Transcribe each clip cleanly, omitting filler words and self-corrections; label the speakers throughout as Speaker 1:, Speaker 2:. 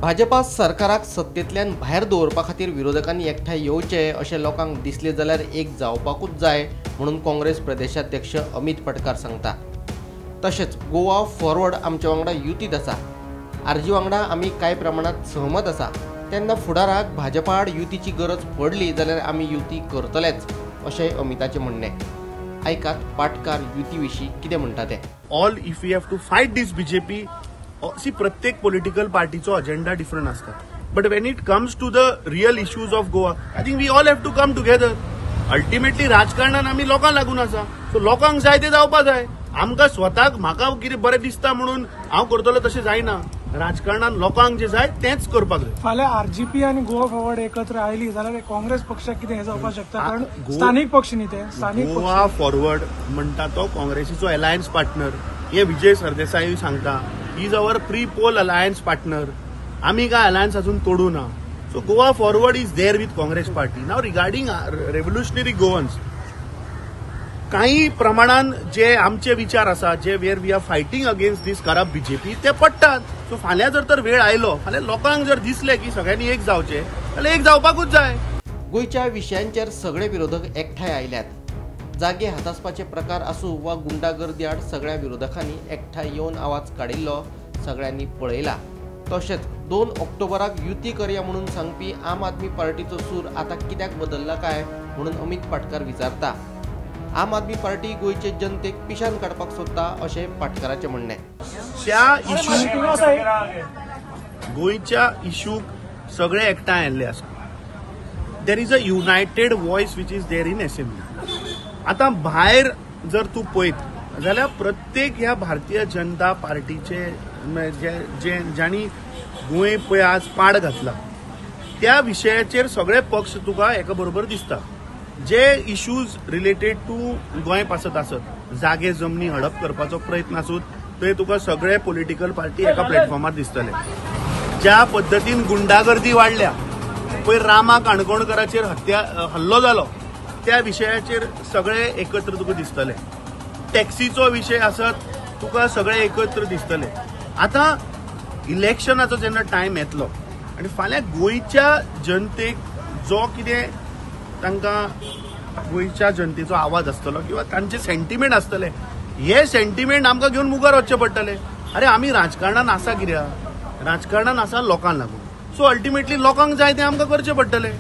Speaker 1: भाजपा सरकाराक सत्तेंतल्यान भायर दवरपा खातीर विरोधकांनी एकठांय येवचे अशें लोकांक दिसलें जाल्यार एक जावपाकूच जाय म्हणून काँग्रेस प्रदेशाध्यक्ष अमित पाटकार सांगता. तशेंच गोवा फॉरवर्ड आमच्या वांगडा युतीत आसा, आरजी वांगडा आमी कांय प्रमाणांत सहमत आसा, तेन्ना फुडाराक भाजपा आड युतीची गरज पडली जाल्यार आमी युती करतलेच अशें अमिताचें म्हणणें. आयकात पाटकार युती विशीं कितें म्हणटा तें.
Speaker 2: All if you have to fight this BJP, see प्रत्येक पॉलिटिकल पार्टीचो अजेंडा डिफरंट आसता, but when it comes to the real issues of Goa, I think we all have to come together. Ultimately राजकारणान आमी लोकांक लागून आसा, so लोकांक जाय ते जावपा जाय. आमकां स्वताक म्हाका कितें बरें दिसता म्हणून हांव करतलो तशें जायना. राजकारणान लोकांक जे जाय तेंच करपाक जाय.
Speaker 3: फाल्यां आरजीपी आनी गोवा फॉरवर्ड एकत्र आयली जाल्यार काँग्रेस पक्षाक कितें हें जावपाक शकता, कारण स्थानीक पक्ष न्ही ते. स्थानीक
Speaker 2: गोवा फॉरवर्ड म्हणटा तो काँग्रेसीचो अलायन्स पार्टनर, हे विजय सरदेसाय सांगता, is our pre poll alliance partner. आमी काय अलायन्स अजून तोडू ना. So Goa Forward is there with Congress party. Now regarding Revolutionary Goans, काही प्रमाणान जे आमचे विचार आसा, जे where we are fighting against this corrupt BJP, ते पडटात. सो फाल्यां जर तर वेळ आयलो, फाल्यां लोकांक जर दिसलें की सगळ्यांनी एक जावचें जाल्यार एक जावपाकूच जाय.
Speaker 1: गोंयच्या विशयांचेर सगळे विरोधक एकठांय आयल्यात. जागे हातासपाचे प्रकार आसूं वा गुंडागर्दी आड सगळ्या विरोधकांनी एकठांय येवन आवाज काडिल्लो सगळ्यांनी पळयला. तशेंच 2 ऑक्टोबराक युती करया म्हणून सांगपी आम आदमी पार्टीचो सूर आतां कित्याक बदल्ला काय म्हणून अमित पाटकार विचारता. आम आदमी पार्टी गोंयचे जनतेक पिशान काडपाक सोदता अशें पाटकाराचें म्हणणें.
Speaker 2: त्या इशू गोंयच्या इशूक सगळे एकठांय आयिल्ले आसा. There is a united voice which is there in assembly. आतां भायर जर तूं पळयत जाल्यार प्रत्येक ह्या भारतीय जनता पार्टीचे जे जांणी गोंय पळय आज पाड घातला त्या विशयाचेर सगळे पक्ष तुका एका बरोबर दिसता. जे इश्यूज रिलेटेड टू गोंय पासत आसत, जागे जमनी हडप करपाचो प्रयत्न आसूं, थंय तुका सगळे पॉलिटिकल पार्टी एका प्लॅटफॉर्मार दिसतले. ज्या पद्दतीन गुंडागर्दी वाडल्या, पयर रामा काणकोणकराचेर हल्लो जालो, त्या विशयाचेर सगळे एकत्र तुका दिसतले. टॅक्सीचो विशय आसत तुका सगळे एकत्र दिसतले. आतां इलेक्शनाचो जेन्ना टायम येतलो आनी फाल्यां गोंयच्या जनतेक जो कितें तांकां गोंयच्या जनतेचो आवाज आसतलो किंवा तांचे सेंटिमेंट आसतले, हे सेंटिमेंट आमकां घेवन मुखार वचचें पडटलें. अरे आमी राजकारणान आसा कित्याक? राजकारणान आसा लोकांक लागून. सो अल्टिमेटली लोकांक जाय तें आमकां करचें पडटलें.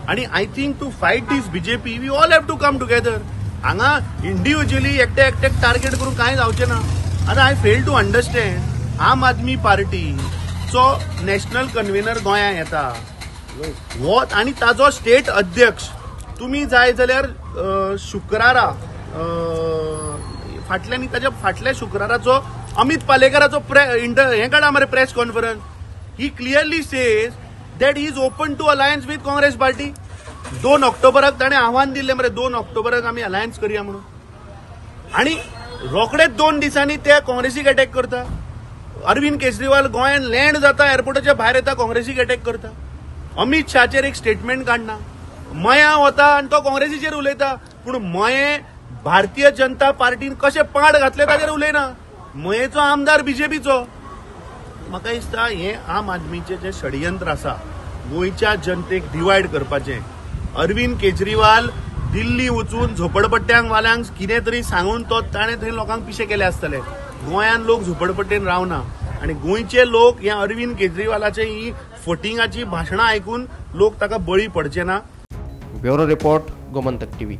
Speaker 2: आनी I think to fight this BJP we all have to come together. हांगा इंडिव्हिज्युअली एकट्या एकट्याक टार्गेट करून कांय जावचें ना. आतां I fail to understand, Aam Aadmi पार्टीचो national convener गोंयांत येता हो आनी ताजो स्टेट अध्यक्ष, तुमी जाय जाल्यार शुक्रारा फाटल्या न्ही ताच्या फाटल्या शुक्राराचो अमित पालेकराचो हें काडा मरे press conference. He clearly says that he is open to alliance with Congress party. 2 ऑक्टोबराक ताणें आव्हान दिल्लें मरे, 2 ऑक्टोबराक आमी अलायन्स करया म्हणून, आनी रोखडेच 2 दिसांनी ते काँग्रेसीक अटॅक करता. अरविंद केजरीवाल गोंयांत लँड जाता, एअरपोर्टाच्या भायर येता, काँग्रेसीक अटॅक करता. अमित शाहचेर एक स्टेटमेंट काडना, मया वता आनी तो काँग्रेसीचेर उलयता, पूण मये भारतीय जनता पार्टीन कशें पाड घातलें ताचेर उलयना. मयेचो आमदार बीजेपीचो. म्हाका दिसता हें आम आदमीचें जें षडयंत्र आसा गोंयच्या जनतेक डिवायड करपाचें. अरविंद केजरीवाल दिल्ली वचून झोपडपट्ट्यांक वाल्यांक कितें तरी सांगून तो ताणें थंय लोकांक पिशे केले आसतले. गोंयांत लोक झोपडपट्टेन रावना आनी गोंयचे लोक ह्या अरविंद केजरीवालाचे ही फटिंगाची भाशणां आयकून लोक ताका बळी पडचे ना.
Speaker 1: Bureau report, Gomantak TV.